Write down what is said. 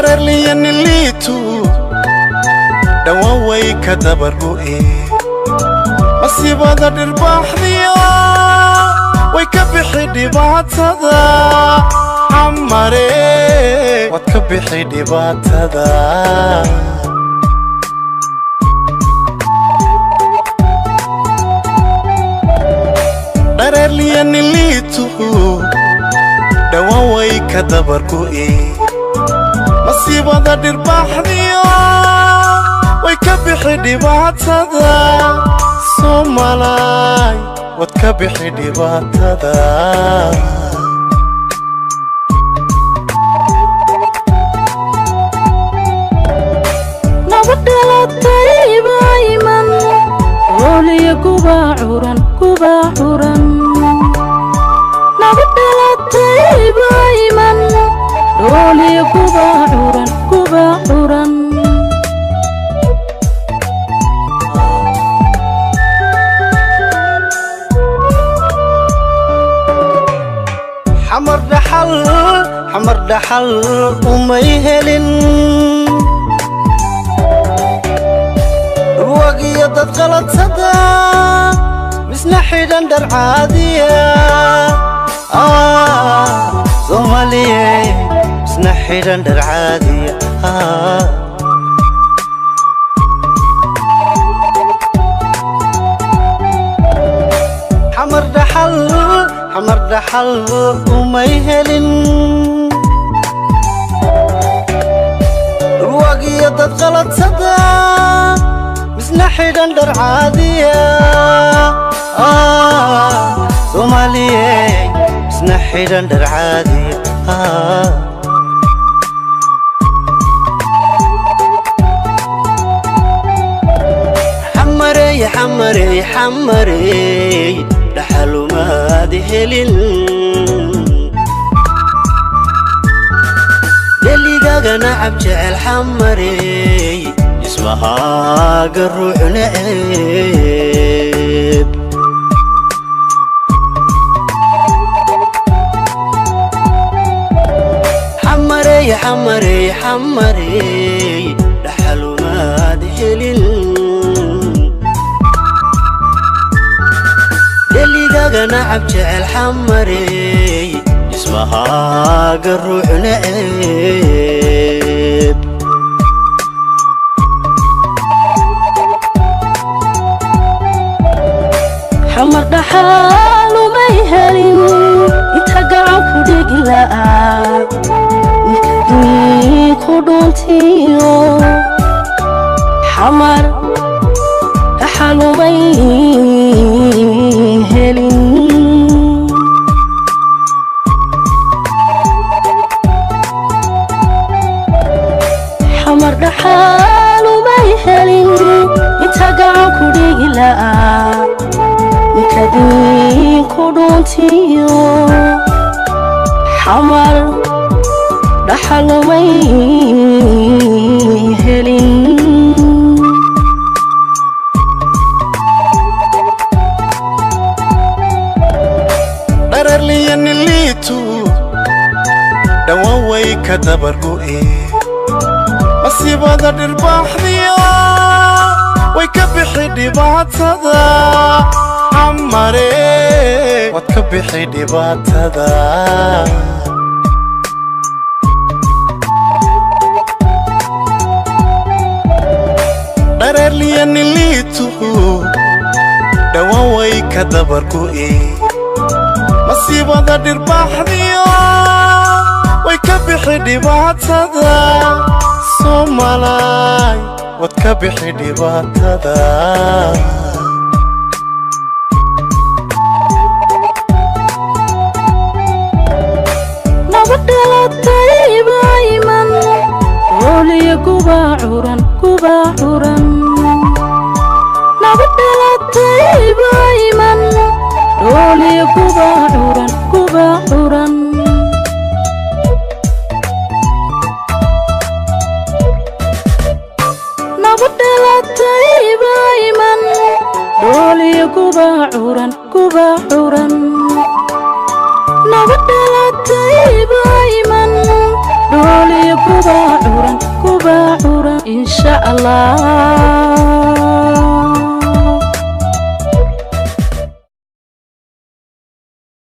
Dhararliyaniliitu dhawaan way ka dabargo'e. Masiibada dhirbaaxdiyo way ka bixi dhibaatada. Xamare waad ka bixi dhibaatada. Dhararliyaniliitu dhawaan way ka dabargo'e. Masiibada dhirbaaxdiyo way ka bixi dhibaatada. Soomalaay waad ka bixi dhibaatada. Nabad dhalatay baa iman, ooliya kubaa curan, kubaa curan. Nabad dhalatay baa iman, ooliya kubaa curan, kubaa curan. Xamar dhaxal, Xamar dhaxal umay helin dhurwagiyo dad qaladsada, misna xidhan dhar caadiya. Soomaaliye, misna xidhan dhar caadiya. Xamar dhaxal, Xamar dhaxal umay helin dhurwagiyo dad qaladsada, misna xidhan dhar caadiya. Soomaaliye, misna xidhan dhar caadiya. Xamarey, Xamarey, Xamarey, dhaxalumaad helin dheligaga nacab jecel. Xamarey, ismahaaga ruux neceb. Xamarey, Xamarey, Xamarey, dhaxalumaad helin dheligaga nacab jecel. Xamarey, ismahaaga ruux neceb. Xamar dhaxal umay helin inta gacan ku dhigi la'aa, ninka diin ku dhuntiyo. Xamar dhaxal umay helin. Xamar dhaxal umay helin inta gacan ku dhigi la'aa, ninka diin ku dhuntiyo. Xamar dhaxal umay helin. Dhararliyaniliitu dhawaan way ka dabargo'e. Masiibada dhirbaaxdiyo way ka bixi dhibaatada. Xamare waad ka bixi dhibaatada. Dhararliyaniliitu dhawaan way ka dabargo'e. Masiibada dhirbaaxdiyo way ka bixi dhibaatada. Soomalaay waad ka bixi dhibaatada. Nabad dhalatay baa iman, ooliya kubaa curan, kubaa curan. Nabad dhalatay baa iman, ooliya kubaa curan, kubaa curan. Nabad dhalatay baa iman, dhooliya kubaa curan, kubaa curan. Nabad dhalatay baa Iman dhooliyo kuba curan, kuba curan, insha Allah.